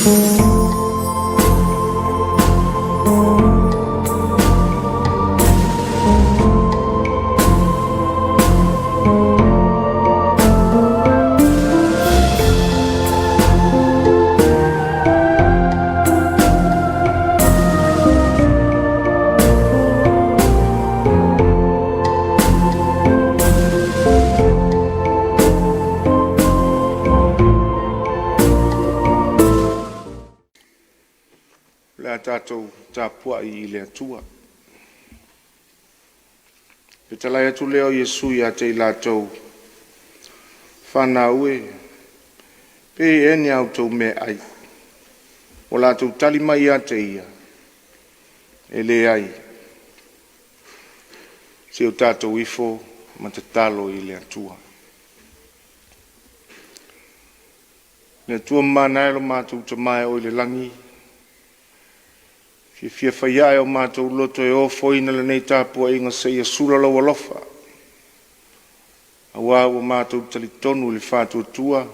O le a tatou tapuai i le Atua. Fetalai atu lea o Iesu ia te i latou, “Fanau e, pe i ai ea ni a outou meaai?” Ua latou tali mai ia te ia, “E leai.” Se i o tatou ifo ma tatalo i le Atua. Le Atua mamana e lo matou Tama e oo i le lagi, e fiafia fai ae o matou loto e ofoina lenei tapuaiga seia sula lou alofa, aua ua matou talitonu i le faatuatua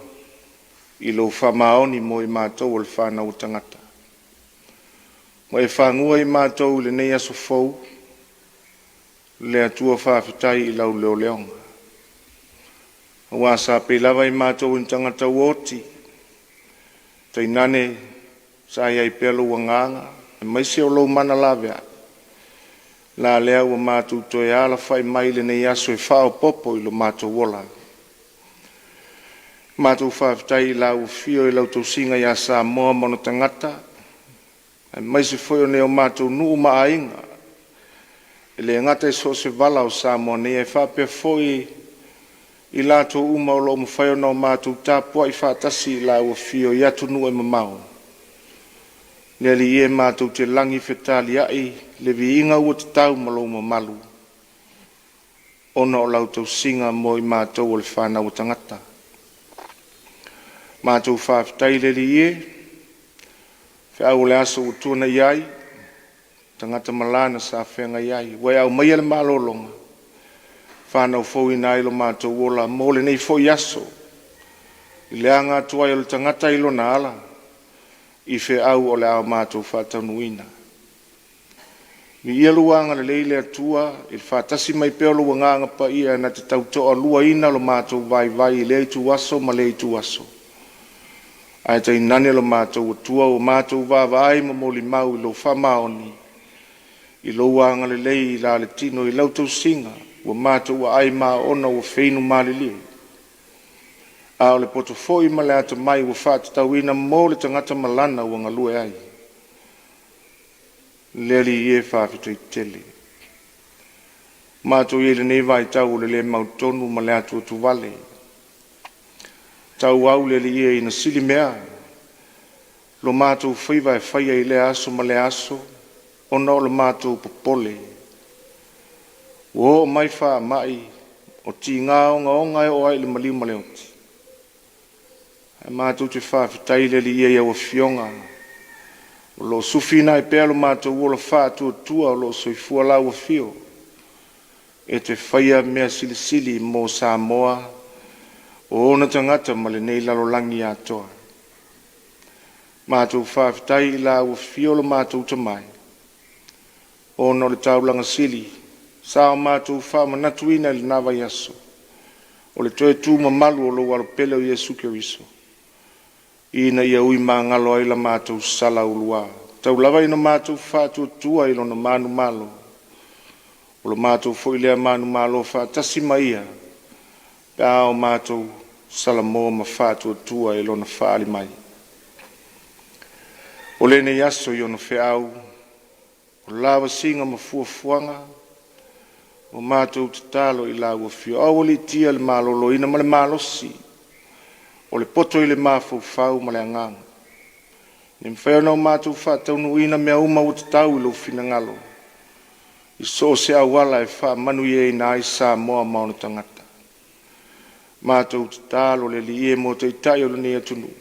i lou faamaoni mo i matou o le fanau a tagata. Ua e fagua i matou i lenei aso fou, le Atua faafetai i lau leoleoga, aua sa pei lava i matou o ni tagata ua oti, tainane sa i ai pea lou agaga aemaise o lou mana laveai, la lea ua matou toe alafai mai i lenei aso e faaopoopo i lo matou ola. Matou faafetai i lau afio i lau tausiga ia Samoa ma ona tagata, aemaise foi o nai o matou nuu ma aiga, e le gata i so o se vala o Samoa nei, ae faapea foi i latou uma o lo o mafai ona matou tapuai faatasi i lau afio i atunuu e mamao. Le Alii e, matou te lagi fetaliai le viiga ua tatau ma lou mamalu ona o lau tausiga mo i matou o le fanau a tagata. Matou faafetai i le Alii e, feau o le aso ua tuanai ai, tagata ma lana sa feagai ai, ua e aumaia le malologa e fanau fouina ai lo matou ola mo lenei foi aso, i le aga atu ai o le tagata i lona ala i feau o le a matou faataunuuina. Viia lou agalelei le Atua i le faatasi mai pea o lou Agaga Paia na te tautoaluaina lo matou vaivai i lea ituaso ma lea ituaso, ae tainane lo matou Atua ua matou vaavaai ma molimau i lou faamaoni, i lou agalelei i la le tino i lau tausiga ua matou aai ma oona ua feinu malilie. A o le poto foi ma le atamai ua faatatauina mo le tagata ma lana ua galue ai. Le Alii e, faafetai tele. Ua matou i ai i lenei vaitau o le le mautonu ma le atuatuvale, tauau le Alii e ina silimea lo matou faiva e faia i lea aso ma lea aso ona o le matou popole. Ua oo mai faamai o tiga ogaoga e oo lava i le maliu ma le oti, ae matou te faafetai le Alii e i au Afioga o lo o sufiina ai pea lo matou ola faatuatua o lo o soifua lau Afio e te faia mea silisili mo Samoa, o ona tagata ma lenei lalolagi atoa. Matou faafetai i lau Afio lo matou Tama e, ona o le taulaga sili sa o matou faamanatuina i lena vaiaso, o le toe tu mamalu o lou Alo Pele o Iesu Keriso ina ia ui magalo ai la matou sala uluā, tau lava ina matou faatuatua i lona manumalo, o lo matou foi lea manumalo faatasi ma ia pe a o matou salamo ma faatuatua i lona fa'ali mai. O lenei aso i ona feau, o lavasiga ma fuafuaga, ua matou tatalo i lau Afio, aualiitia le maloloina ma le malosi o le poto i le mafaufau ma le agaga, ina ia mafai ona matou faataunuuina mea uma ua tatau i lou finagalo i so o se auala e faamanuiaina ai Samoa ma ona tagata. Matou tatalo le Alii e mo Taitai o lenei atunuu,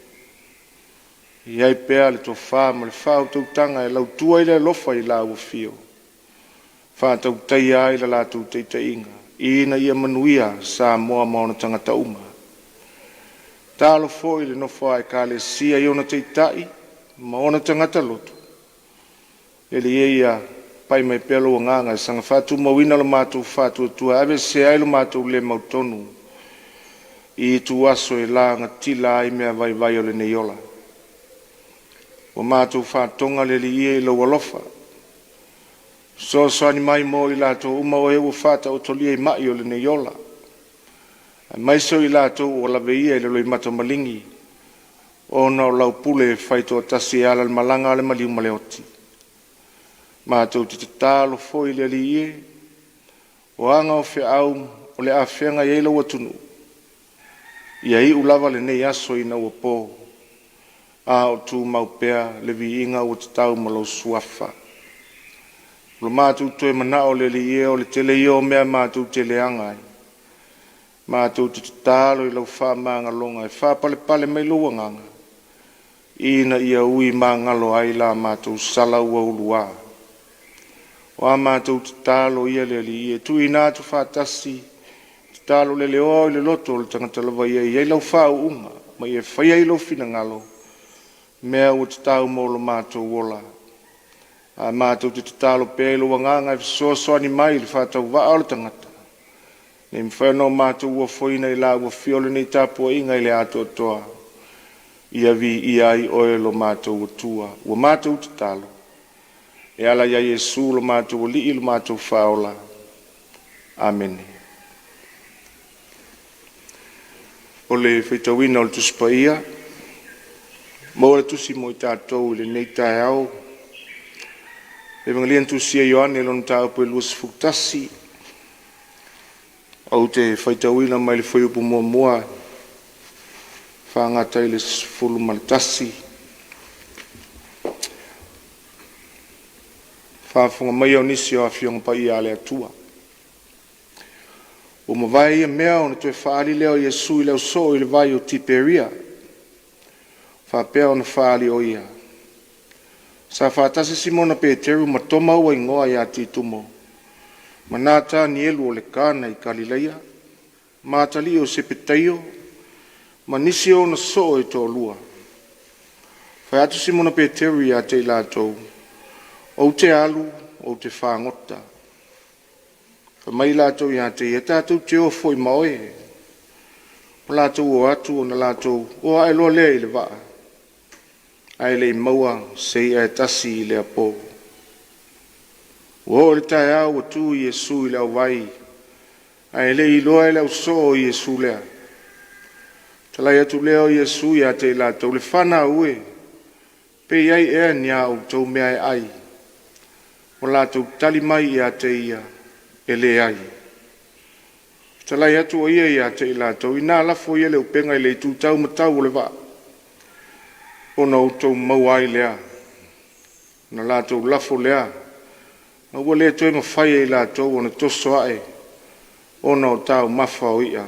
ia i ai pea le tofa ma le faautautaga e lautua i le alofa i lau Afio, faatautaia ai le latou taitaiga ina ia manuia Samoa ma ona tagata uma. Tatalo foi i le nofo a Ekalesia i ona taitai ma ona tagata lotu, le Alii e, ia pai mai pea lou Agaga e saga faatumauina lo matou faatuatua e aveesea ai lo matou le mautonu i ituaso e lagatila ai mea vaivai o lenei ola. Ua matou faatoga le Alii e i lou alofa, fesoasoani mai mo i latou uma o e ua faataotolia i mai o lenei ola, aemaise o i latou ua laveia i le loimata maligi ona o lau pule faitoatasi e ala i le malaga a le maliu ma le oti. Matou te tatalo foi le Alii e, o aga o feau o le a feagai ai lou atunuu, ia iu lava lenei aso ina ua po a o tumau pea le viiga ua tatau ma lou Suafa. O lo matou toe manao le Alii e, o le tele ia o mea matou te leaga ai, matou te tatalo i lau faamagaloga e faapalepale mai lou Agaga ina ia ui magalo ai la matou sala ua ulua. O a matou tatalo ia le Alii e tuuina atu faatasi tatalo leleoa i le loto o le tagata lava ia e i ai lau faauuga ma ia faia i lou finagalo mea ua tatau mo lo matou ola. Ae matou te tatalo pea i lou Agaga e fesoasoani mai i le faatauvaa o le tagata ina ia mafai ona matou ofoina i lauafia o lenei tapuaiga i le atoatoa, ia viia ai Oe lo matou Atua. Ua matou tatalo e ala ia Iesu lo matou Alii lo matou Faaola. Amene. O le faitauina o le Tusi Paia, maua le tusi mo i tatou i lenei taeao. Avegalia na tusia e Ioane lona mataupu e 21. Ou te faitauina mai le fuaiupu 1 faagata i le 11. Faafofoga maia o nisi o Afioga Paia a le Atua. Ua mavae ia mea ona toe faaali lea o Iesu i le ausoo i le vai o Tiperia, faapea ona faaali o Ia. Sa faatasi Simona Peteru ma Toma ua igoa ia Titumo, ma Natanielu o le Kana i Kalileia, ma atalii o Sepeteio ma nisi o ona soo e toalua. Fai atu Simona Peteru ia te i latou, “Ou te alu ou te fagota.” Fai mai latou ia te ia, “Tatou te o foi ma oe.” Ua latou o atu ona latou o ae loa lea i le vaa, ae le i maua se i'a e tasi i lea po. Ua oo i le taeao ua tu Iesu i le auvai, ae le i iloa e le ausoo o Iesu lea. Fetalai atu lea o Iesu ia te i latou, “Le fanau e, pe i ai ea ni a outou mea e ai?” Ua latou tali mai ia te ia, “E leai.” Fetalai atu o ia ia te i latou, “Ina lafo ia le upega i le itu taumatau o le vaa, ona outou maua ai lea.” Ona latou lafo lea, ma ua le toe mafai e i latou ona toso ae ona o taumafa o i'a.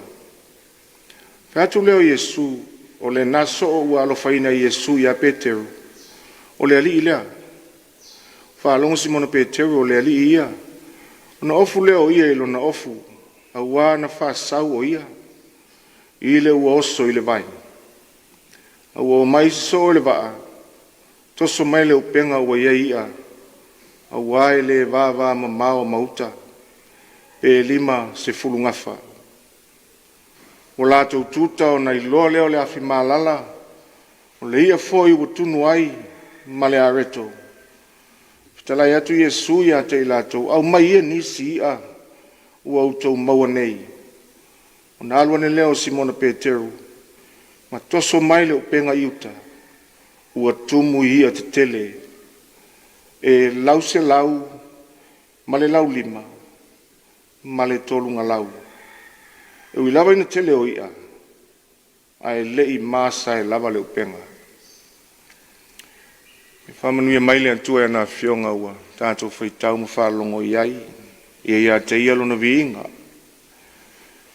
Fai atu lea o Iesu, o lena soo ua alofaina e Iesu ia Peteru, o le Alii lea. Faalogo Simona Peteru o le Alii ia, ona ofu lea o ia i lona ofu, auā na faasau o ia i le ua oso i le vai. A ua omai isi soo i le vaa, toso mai le upega ua i ai i'a, auā e le vavamamao ma uta, pe 50 gafa. Ua latou tuta ona iloa lea o le afi malala, o le i'a foi ua tunu ai ma le areto. Fetalai atu Iesu ia te i latou, “Aumai ia nisi i'a ua outou maua nei.” Ona alu ane lea o Simona Peteru ma toso mai le upega i uta, ua tumu i i'a tetele e 153 galau. E ui lava ina tele o i'a, ae le i masae lava le upega. Faamanuia mai le Atua i ana Afioga ua tatou faitau ma faalogo i ai, ia ia te Ia lona viiga,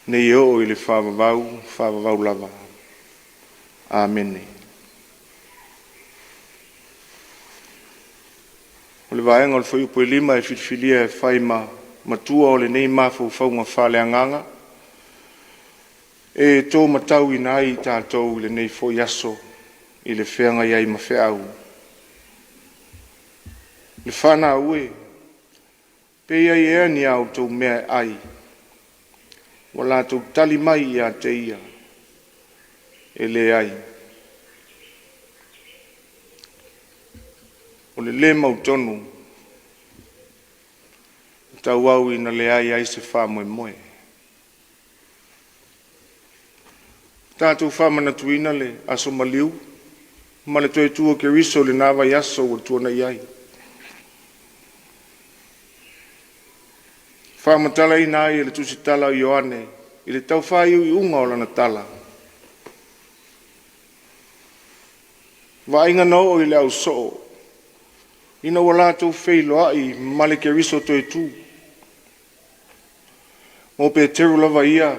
nei e oo i le faavavau, faavavau lava. Amene. O le vaega o le fuaiupu e 5 e filifilia e fai ma matua o lenei mafaufauga faaleagaga e to matauina ai i tatou i lenei foi aso i le feagai ai ma feau. Le fanau e, pe i ai ea ni a outou mea e ai?” Ua latou tali mai ia te ia, “E leai.” O le le mautonu e tauau ina leai ai se faamoemoe. Tatou faamanatuina le Aso Maliu ma le toe tu o Keriso i lena vaiaso ua tuanai ai. Faamatalaina ai e le Tusitala a Ioane i le taufaaiuiuga o lana tala, vaaiga na oo i le au soo ina ua latou feiloai ma le Keriso toe tu. Mo Peteru lava ia,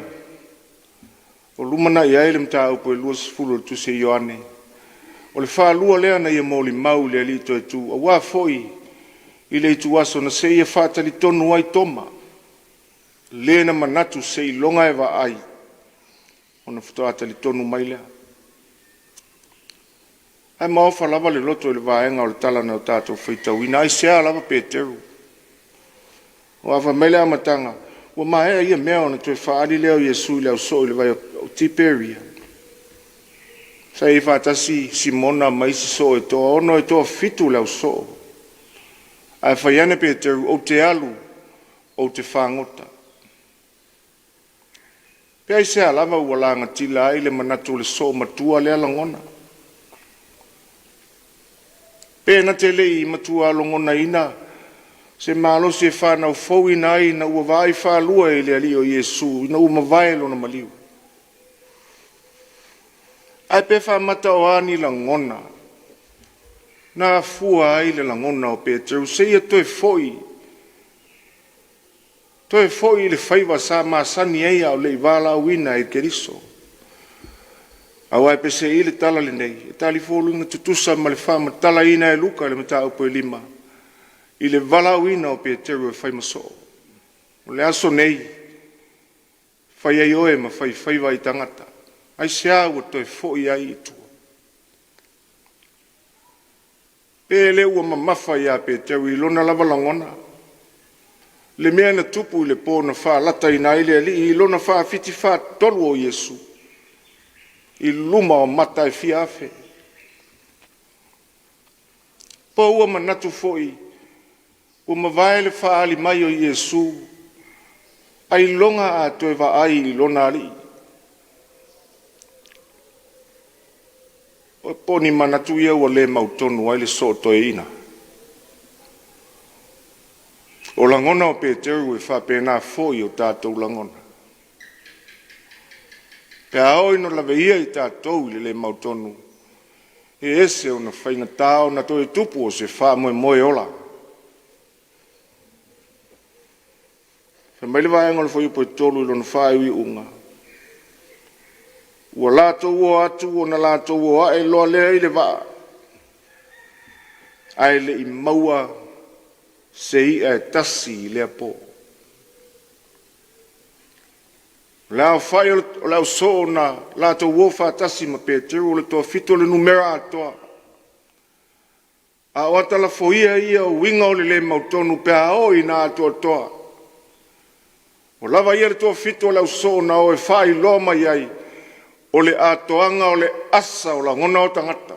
o lumanai ai le mataupu e 20 o le Tusi a Ioane, o le faalua lea na ia molimau i le Alii toe tu, aua foi i le ituaso na seia faatalitonu ai Toma, le na manatu seiloga e vaai ona faatoa talitonu mai lea. Ae maofa lava le loto i le vaega o le tala na tatou faitauina. Aisea lava Peteru? Aua fai mai le amataga, ua maea ia mea ona toe faaali lea o Iesu i le au soo i le vai o Tiperia. Sa i ai faatasi Simona ma isi soo e toaono, e toafitu le ausoo. Ae fai ane Peteru, “Ou te alu ou te fagota.” Pe aisea lava ua lagatila ai le manatu o le soo matua lea lagona? Pe na te le i matua logonaina se malosi e fanau fouina ai ina ua vaai faalua i le Alii o Iesu ina ua mavae lona maliu? Ae pe faamata o a ni lagona na afua ai le lagona o Peteru seia toe foi, toe foi i le faiva sa masani ai a o le i valaauina e Keriso? Aua e peiseai le tala lenei, e talifoliga tutusa ma le faamatalaina e Luka i le mataupu e 5 i le valaauina o Peteru e fai ma soo. O le aso lenei, e fai ai oe ma faifaiva ai tagata. Aisea ua toe foi ai i tua? Pe le ua mamafa ia Peteru i lona lava lagona le mea na tupu i le po na faalataina ai le Alii i lona faafitu faatolu o Iesu i luma o mata e fia afe? Po o ua manatu foi ua mavae le faaali mai o Iesu ailoga a toe vaai i lona Alii? Po o ni manatu ia ua le mautonu ai le soo toeaina? O lagona o Peteru e faapena foi o tatou lagona. Pe a oo ina laveia i tatou i le le mautonu, e ese ona faigata ona toe tupu o se faamoemoe ola. Fai mai le vaega o le Fuaiupu 3 i lona faaiuiuga, ua latou o atu ona latou o ae loa lea i le vaa, ae le i maua se i'a e tasi i lea po. O le aofai o le au soo na latou o faatasi ma Peteru, o le toafitu (7) o le numera atoa. A o ata lafoia ia o uiga o le le mautonu pe a oo ina atoatoa. Ua lava ia le toafitu o le au soo na o e faailoa mai ai o le atoaga o le asa o lagona o tagata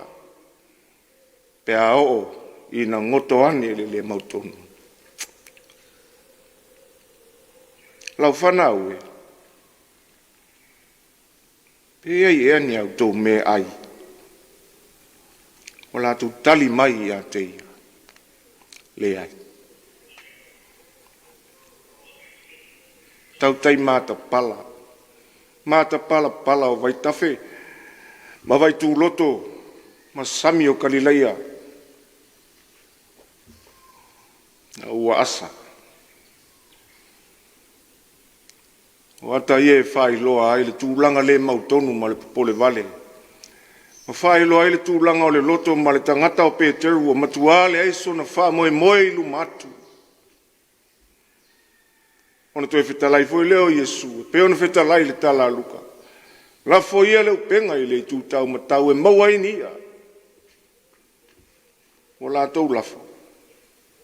pe a oo ina goto ane le le mautonu. Lau fanau e, pe i ai ea ni a outou mea e ai? Ua latou tali mai ia te ia, “Leai.” Tautai matapala, matapalapala o vaitafe ma vaituloto ma sami o Kalilaia, a ua asa. O ata ia e faailoa ai le tulaga le mautonu ma le popolevale, ma faailoa ai le tulaga o le loto ma le tagata o Peteru ua matua leai sona faamoemoe i luma atu. Ona toe fetalai foi lea o Iesu e pei ona fetalai i le tala a Luka, “Lafo ia le upega i le itu taumatau e maua ai ni i'a.” Ua latou lafo,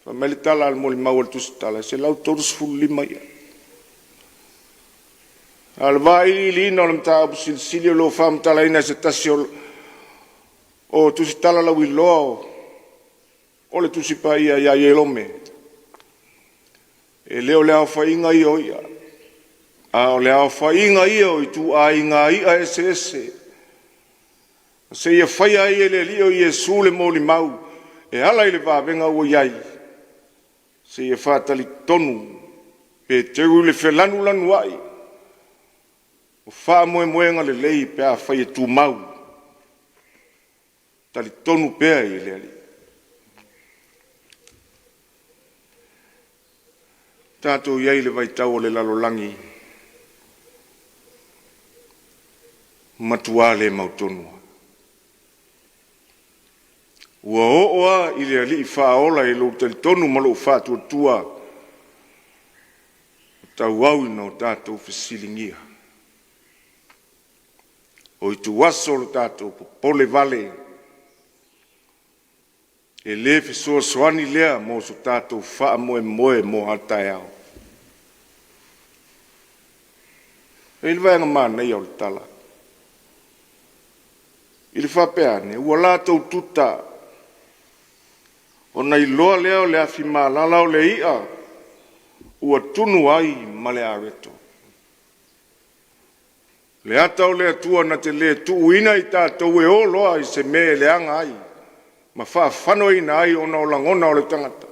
Fai mai le tala a le molimau a le Tusitala, e 135 i'a. A o le vailiiliina o le mataupu silisili o lo o faamatalaina e se tasi o Tusitala lauiloa o le Tusi Paia ia Ierome, e le o le aofaiga ia o i'a, a o le aofaiga ia o ituaiga i'a eseese seia faia ai e le Alii o Iesu le molimau e ala i le vavega ua i ai, seia faatalitonu Peteru i le felanulanuai o faamoemoega lelei pe afai e tumau, talitonu pea i le Alii. Ua tatou i ai i le vaitau o le lalolagi ua matua le mautonu. Ua oo lava i le Alii Faaola i lou talitonu ma lou faatuatua, ua tauau ina o tatou fesiligia o ituaso o lo tatou popolevale, e le fesoasoani lea mo so tatou faamoemoe mo a taeao. E i ai le vaega manaia o le tala, i le faapea ane, ua latou tuta ona iloa lea o le afi malala o le i'a ua tunu ai ma le areto. O le ata o le Atua na te le tuuina i tatou e o loa i se mea e leaga ai ma faafanoina ai ona o lagona o le tagata.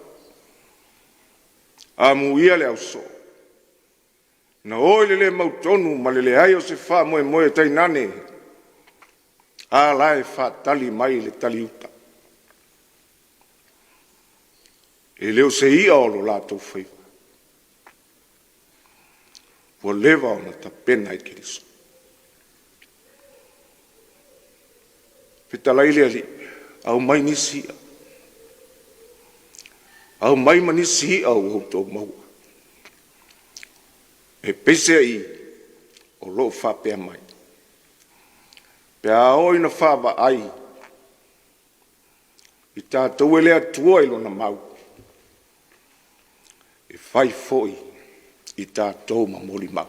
Amuia le ausoo na o i le le mautonu ma le leai o se faamoemoe, tainane a la e faatali mai le taliuta. E le o se i'a o lo latou faiva, ua leva ona tapena e Keriso. Fetalai le Alii, aumai nisi i'a, aumai ma nisi i'a ua outou maua. E peiseai o lo o faapea mai, pe a oo ina vaavaai i tatou e le Atua i Lona mau, e fai foi i tatou ma molimau.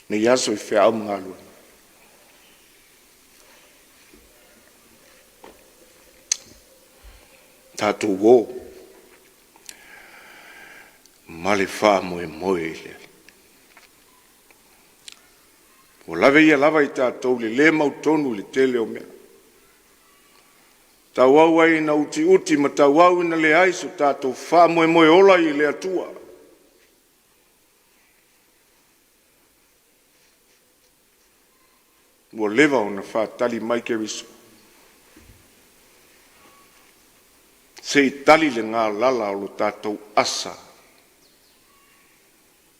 I lenei aso i feau ma galuega, tatou o ma le faamoemoe i le Alii. Ua lava ia lava i tatou i le le mautonu i le tele o mea, tauau ai ina utiuti ma tauau ina leai so tatou faamoemoe ola i le Atua. Ua leva ona faatali mai Keriso se i tali le galala o lo tatou asa,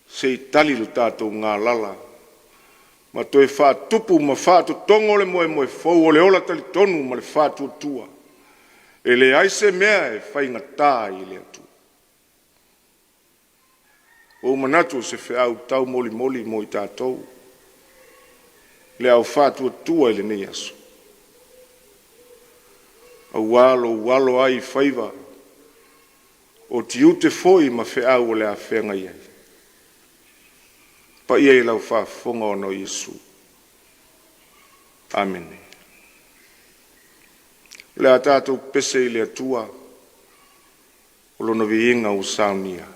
se i tali lo tatou galala ma toe faatupu ma faatotogo le moemoe fou o le ola talitonu ma le faatuatua, e leai se mea e faigata i le Atua. Ua ou manatu o se feau taumolimoli mo i tatou le au faatuatua i lenei aso, aua lou alo ai i faiva, o tiute foi ma feau o le a feagai ai. Le paia i lau faafofoga ona o Iesu. Amene. O le a tatou pepese i le Atua, o Lona viiga ua saunia.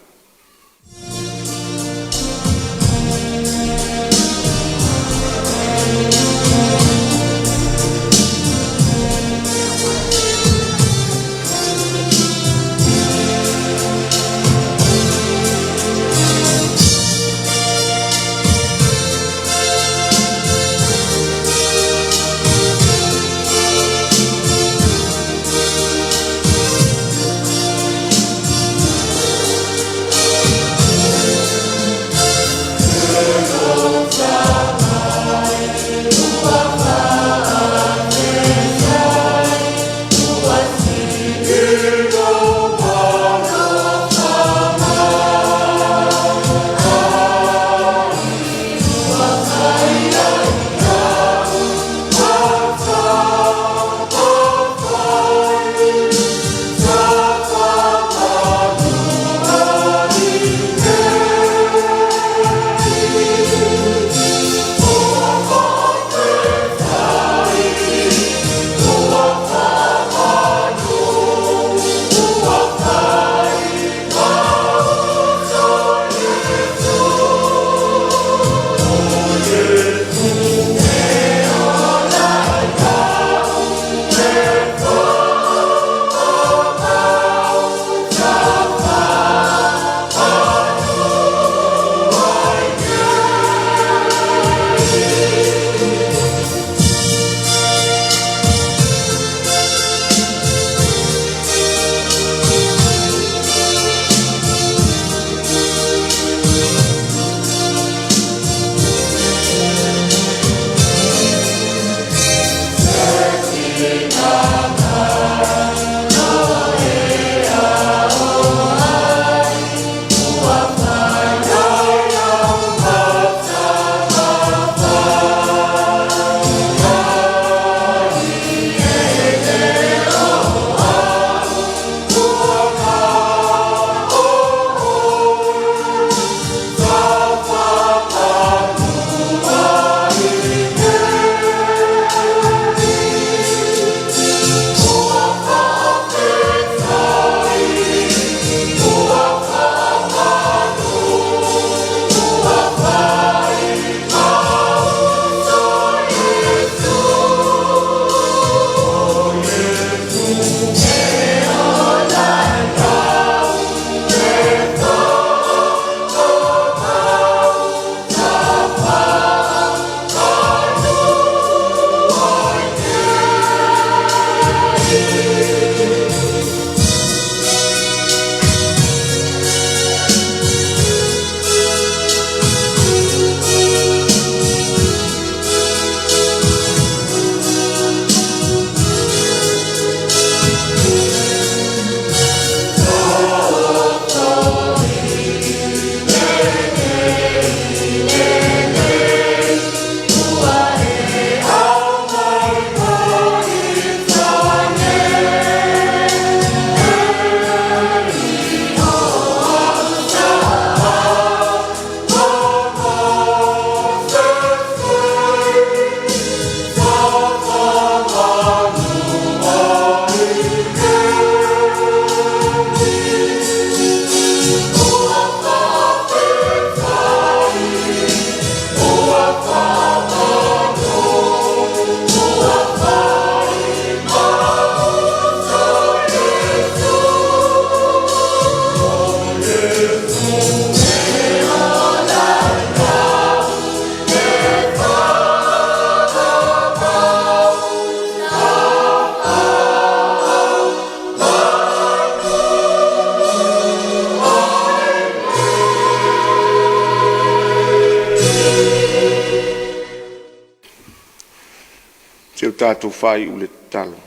Seia o tatou faaiu i le tatalo.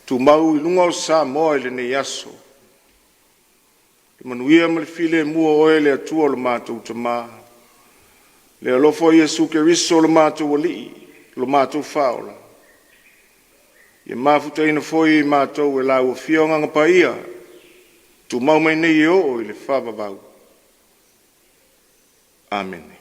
Tumau i luga o Samoa i lenei aso le manuia ma le filemu o Oe le Atua lo matou Tama, le alofa o Iesu Keriso o lo matou Alii lo matou Faaola, ia mafutaina foi i matou e lau Afio Agaga Paia, tumau mai nei e oo i le faavavau. Amene.